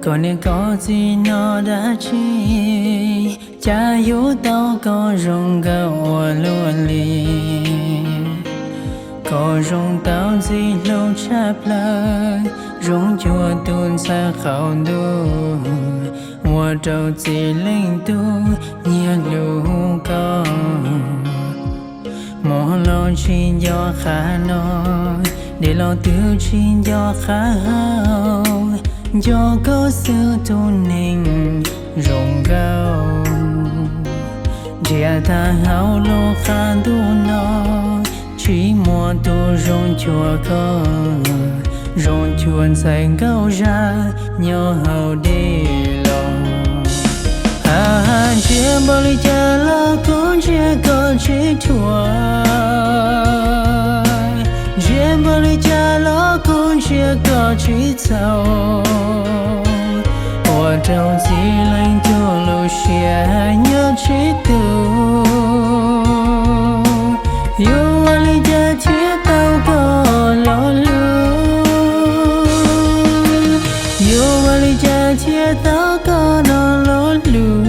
Koj niam koj txiv no dab tsi, cas yuav tau koj zoo nkauj ua luaj li. Koj zoo tau ntxim hlub tshaj plaws, zoo cuag tus ntxhais qaum ntuj, ua rau txiv leej tub nyiam hlub koj. Muaj los tsis nco qab no, dej los twb tsis nco qab haus, nco koj xwb tus neeg zoo nkauj. Nrhiav tag hauv lub qab ntuj no, tsis muaj tus zoo cuag koj, zoo cuag ntxhais nkauj zaj nyob hauv dej los. Hais ntsia npaum li cas los kuv ntsia koj tsis dhuav, ntsia npaum li cas los kuv ntsia koj tsis txhaum, ua rau txiv leej tub lub siab nyob tsis tus. Yuav ua li cas thiaj tau koj lo lus? Yuav ua li cas thiaj tau koj no lo lus?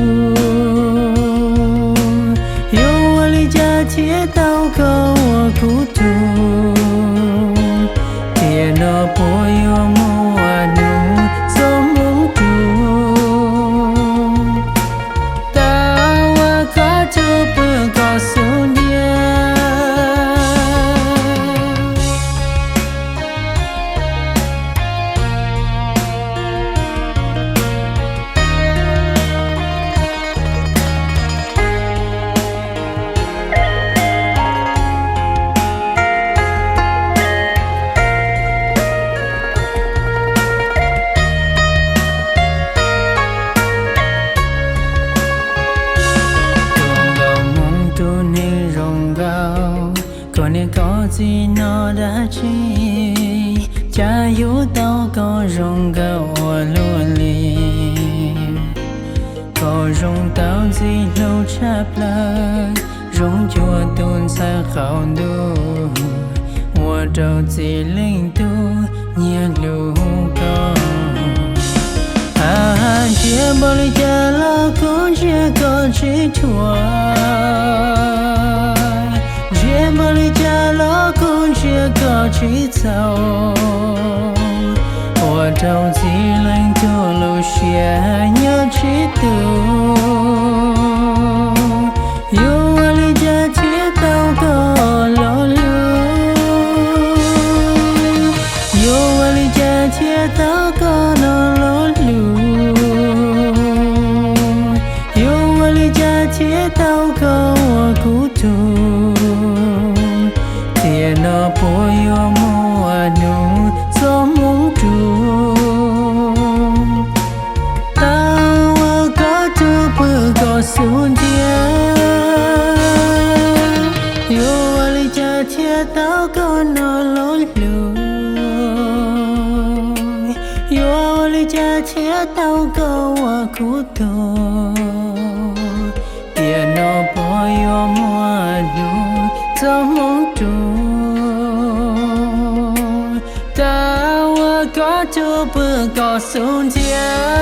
Yuav ua li cas thiaj tau koj ua kuv tug? Tiam no puas yuav muaj hnub txoj hmoov rus, tau ua koj tug pw koj xub ntiag? Tus nkauj Hmoob tus neeg zoo nkauj, koj niam koj txiv no dab tsi, cas yuav tau koj zoo nkauj ua luaj li. Koj zoo tau ntxim hlub tshaj plaws, zoo cuag tus ntxhais qaum ntuj, ua rau txiv leej tub nyiam hlub koj. Hais ntsia npaum li cas los kuv ntsia koj tsis dhuav, ntsia npaum li cas los kuv ntsia koj tsis txhaum, ua rau txiv leej tub lub siab nyob tsis tus. Yuav ua li cas thiaj tau koj lo lus? Yuav ua li cas thiaj tau koj no lo lus? Yuav ua li cas thiaj tau koj ua kuv tug? Tiam no puas yuav muaj hnub txoj hmoov rus, tau ua koj tug pw koj xub ntiag? Yuav ua li cas thiaj tau koj no lo lus? Yuav ua li cas thiaj tau koj ua kuv tug? Tiam no puas yuav muaj hnub txoj hmoov rus, tau ua koj tug pw koj xub ntiag?